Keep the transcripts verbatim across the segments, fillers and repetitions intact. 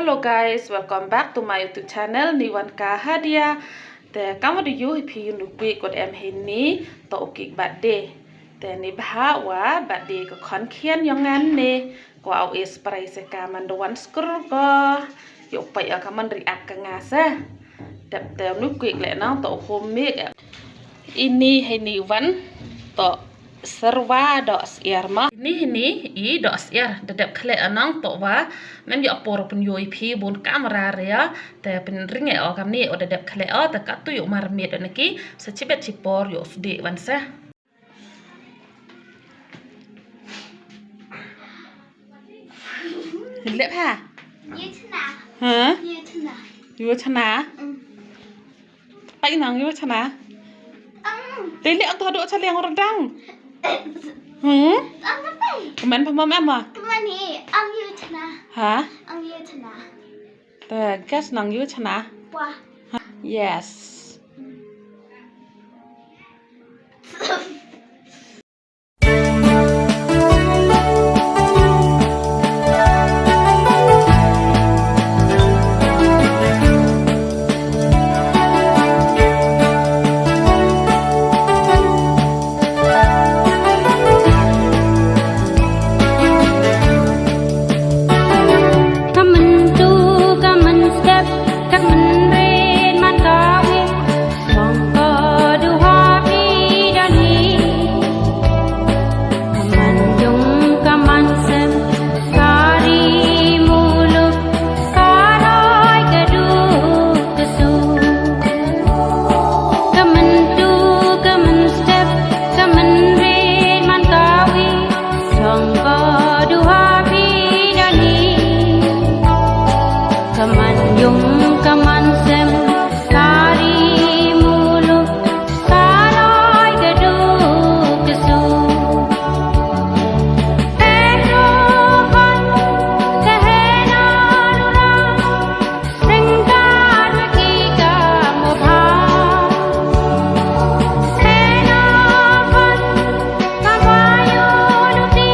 Hello guys, welcome back to my YouTube channel, Niwan Ka Hadia. Te kam wa da ïohi phi ïa u cake wat em hi ni, to u cake birthday. Te ni bha wa birthday ka khon khian yong ngan ni, ko au e surprise ka man da wan skur ko. Yo pai ka man ri ak ka nga sa. Dep te u cake le nang to homemade. Ini hi ni wan to serwa do siar ma. Ini ini i do siar da dep khle anang to wa men yo por pun yo i phi bun kamera ria te pun ringe o kam ni o da dep khle o te katu yo mar mit o naki sa chibet chipor yo sdi wan sa. Lep ha? Yu chna. Ha? Yu chna. Yu chna? Mm. Pai nang yu chna. Ang. Te le ang tu hadu cha liang orang dang. Hmm? Ang na pai. Kemen pamam em ma? Kemen hi, ang yu chna. Ha? Ang yu chna. Te guess nang yu chna. Wah. Ha? Yes. Kaman tu, kaman step, kaman ren, man kawi. Song ko duha phi dani. Kaman yung kaman sem, kari muluk, karoi kedu kesu. Kaman tu, kaman step, kaman ren, man kawi. Song ko duha phi dani. Kaman yung kaman sem, kari muluk, karoi kedu kesu. Hero ban kahena lura, ringkat ki ka mubha. Hena ban kamayo luti.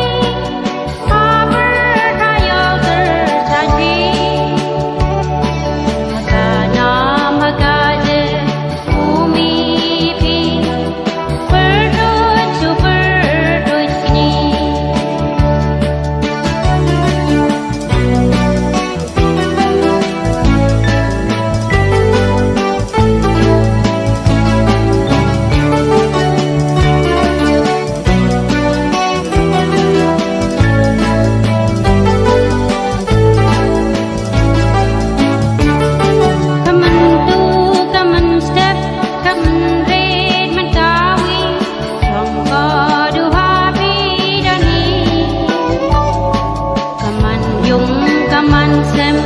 Kaman tu, kaman step, kaman red, man kawi, song ko duha phi dani. Kaman yung, kaman sem,